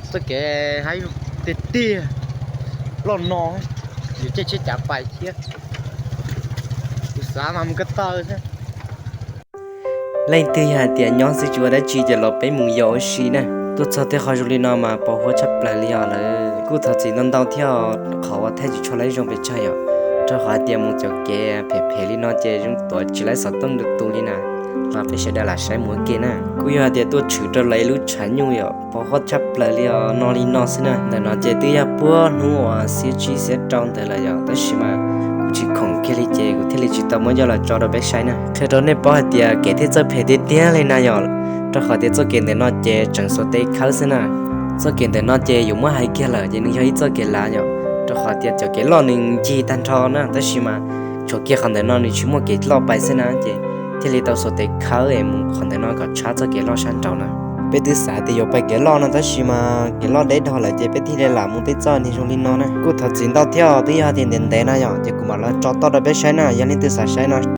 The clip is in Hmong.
Txoj kev haib tiag tiag, loj no, yuav caij tsheb cav pais thiab. Kuv xav mas mus ko taw xwb. Leej twg yog hais tias nyob xwb tsis ua dab tsi ces los peb mus yos ua si na. Tuaj txog tej qhov zoo li no mas pos huab tshaj plaws li os lawm. Kuj thov txim ntau ntau thiab qhov uas thaij tsis tshua laib zoo pes tsawg yom, rau qhov hais tias mus cov kev phem phem li no ces zoo tuav tsis laib xov tooj tus li na. Los peb sawv daws lam saib mus ua ke na. Kuj yog hais tias tuaj tshwm rau lawv ib lub tshav nyuj yom, pos huab tshaj plaws li os, no li no xwb na. Ntawm no ces twb yog puag hnub uas xiab tsib xiab rau ntawd lawm yom, tab sis mas kuv tsis khoom kiag li ces kuv thiaj li tsis tau muab coj los tso rau peb saib na. Qhia rau nej paub hais tias kev thiaj txawj phem tiag tiag li na yom, rau qhov tias txoj kev ntawm no ces tseem xuas tes khawb xwb na. Txoj kev ntawm no ces yuav muab hais kiag lawm ces nws yog ib txoj kev lav yom, rau qhov tias cov kev loj nws ncig tag nrho na, tab sis mas tshuav kiag qhov ntawm no nws tsis muaj kev loj pais xwb na, ces thiaj li tau xuas tes khawb es mus qhov ntawm no kom tshab txoj kev loj sab nraud na. Peb twb xav tias yuav pais kev loj no tab sis mas kev loj deb dhau lawm ces peb thiaj li lam mus tej txoj niag zoo li no na. Kuj thov txim ntau thiab, twb yog tias ntev ntev no yom, ces kuv mam los tso toj rau peb saib na, yog leej twg xav saib no.